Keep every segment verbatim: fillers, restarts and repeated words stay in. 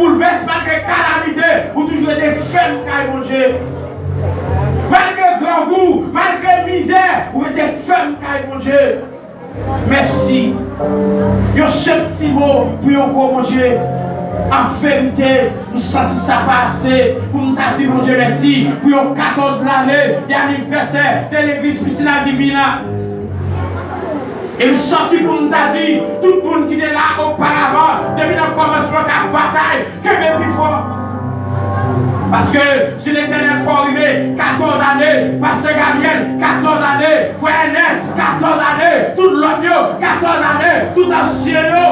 Boulvès, malgre kalamite, ou toujou rete fèm kay Bondye. Malgre grangou, malgre mizè, ou rete fèm kay Bondye. Mèsi. Yon senp ti mo pou yon gwo Bondye. An verite, m santi sa pa ase pou m ta di Bondye mèsi pou yon katòz lane de anivèsè de legliz Piscina Divina. E m santi pou m ta di, tout moun ki te la oparavan, depi nan kòmansman k ap batay, kenbe pi fò. Paske si Letènèl fè w rive katòz ane, Pastè Gabriel, katòz ane, Frè Ernest, katòz ane, tout lòt yo, katòz ane, tout ansyen yo.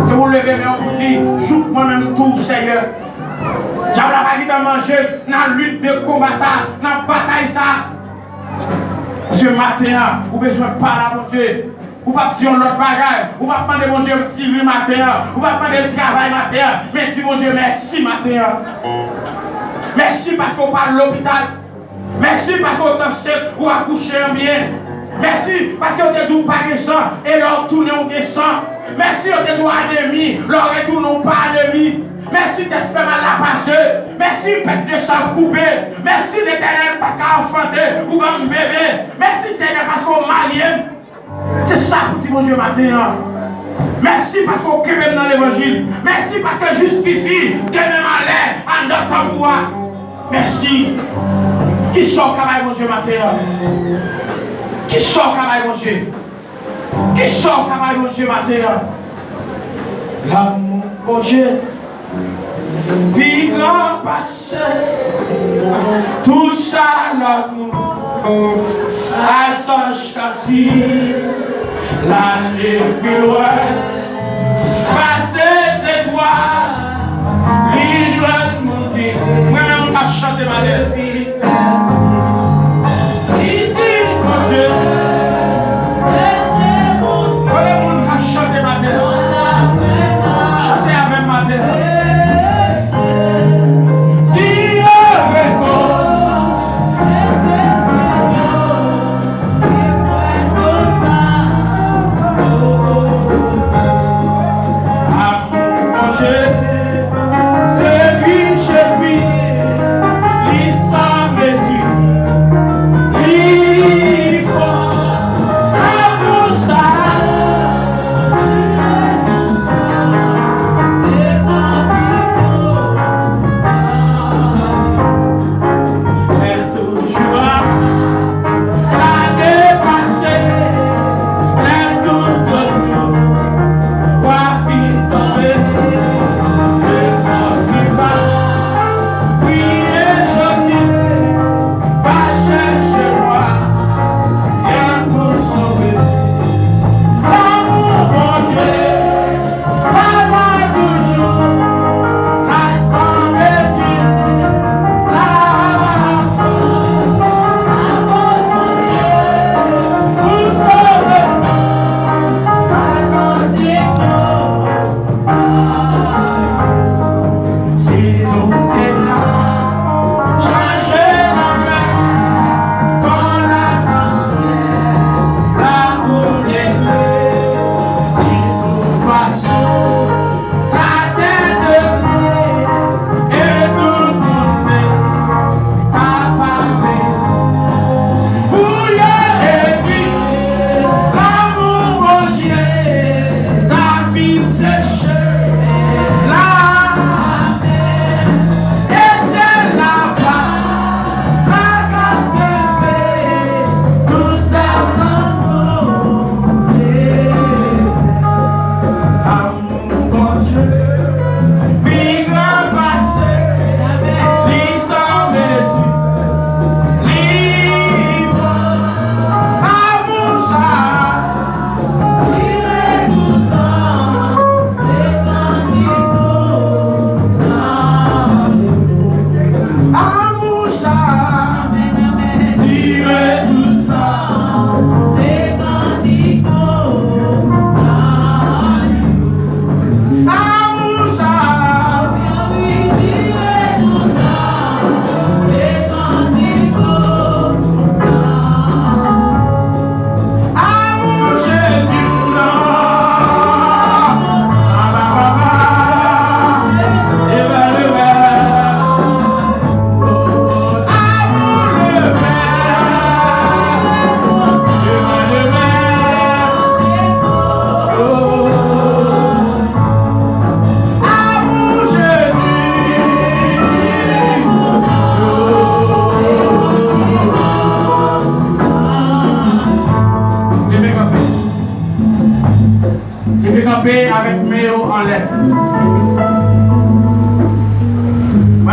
Se pou w leve men w pou di, jouk mwen menm tou, Seyè. Dyab la pa gentan manje m nan lit de konba sa, nan batay sa. Paske maten an, ou bezwen pale a Bondye. Ou p ap di yon lòt bagay. Ou p ap mande Bondye retire maten an. Ou p ap mande l travay maten an. Men di Bondye mèsi maten an. Mèsi paske w pa al lopital. Mèsi paske w t ansent, ou akouche an byen. Mèsi paske yo te di w pa gen san, e lè w tounen w gen san. Mèsi yo te di w anemi, lè w retounen w pa anemi. Mèsi tèt fè mal la pase. Mèsi pèt de san koupe. Mèsi Letènèl pa ka anfante, ou ban m bebe. Mèsi Senyè paske w marye m. Se sa pou di Bondye maten an. Mèsi paske w kenbe m nan levanjil. Mèsi paske jiskisi, demen malè, anndan tanbou a. Mèsi. Kisa w ka bay Bondye maten an? Kisa w ka bay Bondye? Kisa w ka bay Bondye maten an? Lanmou Bondye pi gran pase tout sa lòt moun. Al sa Kati, l ale pi lwen pase zetwal. Li jwenn moun ki, mwen menm moun k ap chante maten. Li di Bondye, kote moun k ap chante maten? Chante avè m maten. Si yo repo, Amour, Bondye.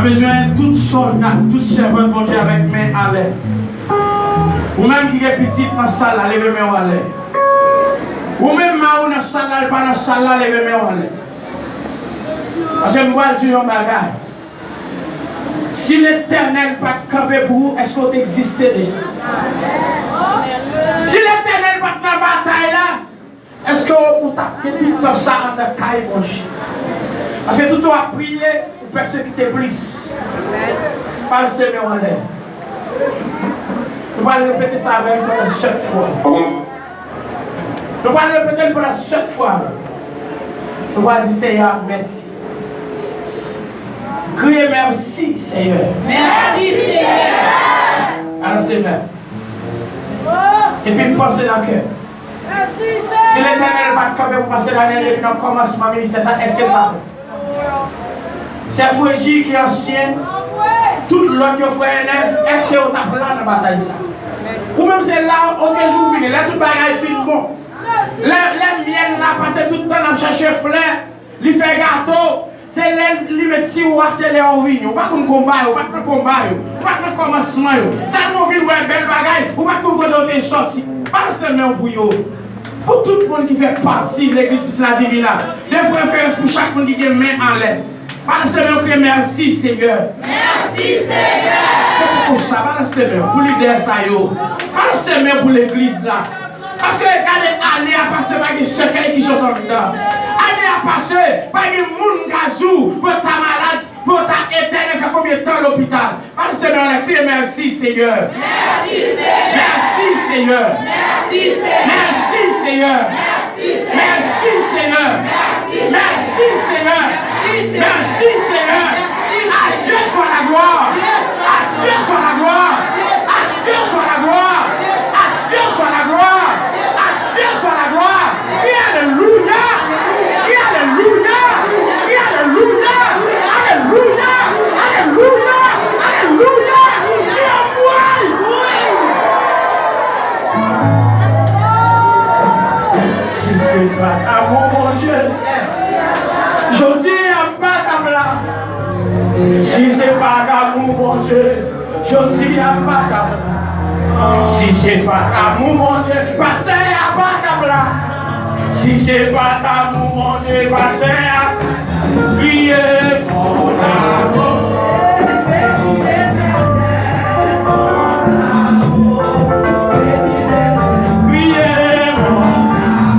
Bezwen tout sòlda, tout sèvant Bondye avèk men anlè. Ou menm ki gen pitit nan sal la, leve men w anlè. Ou menm mari w nan sal la, l pa nan sal la, leve men w anlè. Paske m pral di w yon bagay. Si Letènèl pa t kanpe pou ou, èske w t egziste deja? Si Letènèl pa t nan batay la, èske w t ap gen tout tan sa anndan kay Bondye? Paske toutan w ap priye, ou pèsekite plis. Pase men w anlè. Nou pral repete sa avè m pandan sèt fwa. Nou pral repete l pandan sèt fwa. Nou pral di, Seyè, mèsi. Kriye, mèsi, Seyè. Mèsi, Seyè. Pase men. Epi m panse nan kè. Si Letènèl pa t kanpe pou Pastè Daniel depi nan kòmansman ministè sa, èske l pa pè? Sè Fredi ki ansyen, tout lòt yo, frè Enès, èske yo t ap la nan batay sa? Ou menm se la, oke, jou w vini, lè tout bagay fin bon. Lè, lè myèl la pase tout tan n ap chache flè, li fè gato, se lè li met siwo a, se lè w vini. Ou pa konn konba yo, ou pa t nan konba yo, ou pa t nan kòmansman yo. Sa nou vin wè bèl bagay, ou pa t konn kote yo te sòti. Pase men w pou yo. Pou tout moun ki fè pati legliz Piscina Divina, de preferans pou chak moun ki gen men anlè. Pase men w, kriye, mèsi, Seyè. Mèsi, Seyè. Se pou konsa, pase men w pou lidè sa yo. Pase men w pou legliz la. Paske gade, ane a pase, pa gen sèkèy ki sot anndan. Ane a pase, pa gen moun k ka di w pou yo ta malad, pou yo ta etèn, e fè konbyen tan lopital. Pase men w anlè, kriye, mèsi, Seyè. Mèsi, Seyè. Mèsi, Seyè. Mèsi, Seyè. Mèsi, Seyè. Mèsi, Seyè. Mèsi, Seyè. Mèsi, Seyè. À Dieu soit la gloire. À Dieu soit la gloire. À Dieu soit la gloire. À Dieu soit la gloire. À Dieu soit la gloire. Crie alléluia. Crie alléluia. Crie alléluia. Alléluia. Alléluia. Alléluia. Crie anmwey. Si se pa t amou Bondye, jodi a m pa t ap la. Si se pa t amou Bondye, jodi a m pa t ap la. Si se pa t amou Bondye, pastè a pa t ap la. Si se pa t amou Bondye, pastè a kriye mon amour. Kriye mon amour.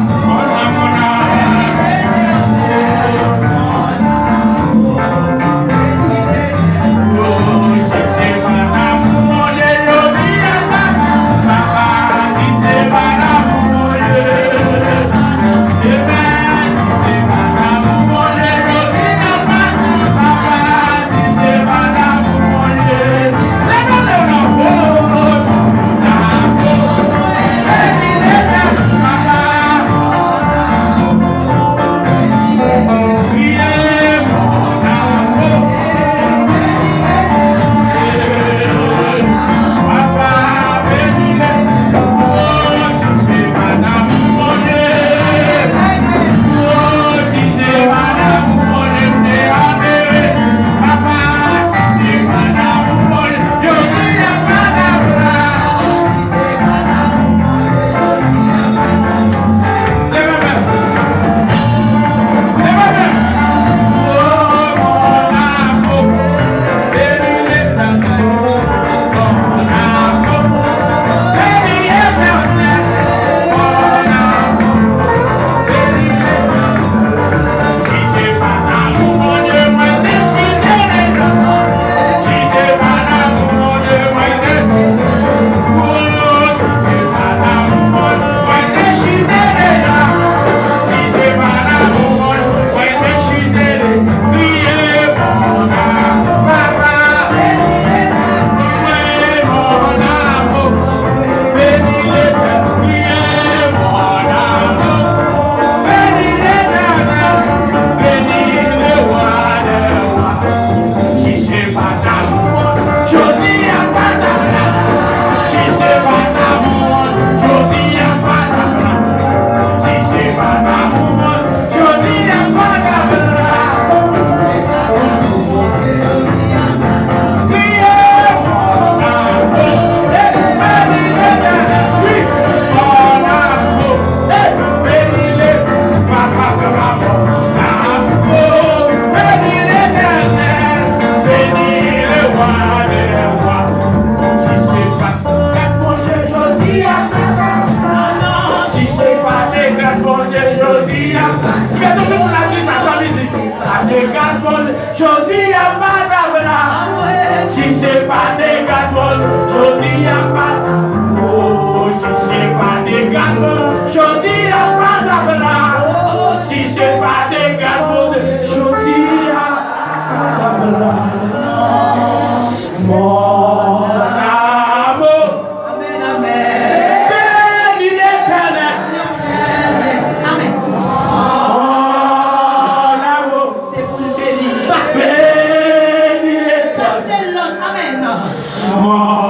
Jodi a pa t ap la. Si se pa te gras Bondye, jodi a pa t ap. Oh, si se pa te gras Bondye, jodi a pa t ap la. Oh, si se pa te gras Bondye, jodi a pa t ap la. Mon amour. Amen, amen. Bénis l'Éternel. Amen. Mon amour. Se pou l beni. Pase. Bénis l'Éternel. Pase lòt. Amen. Mon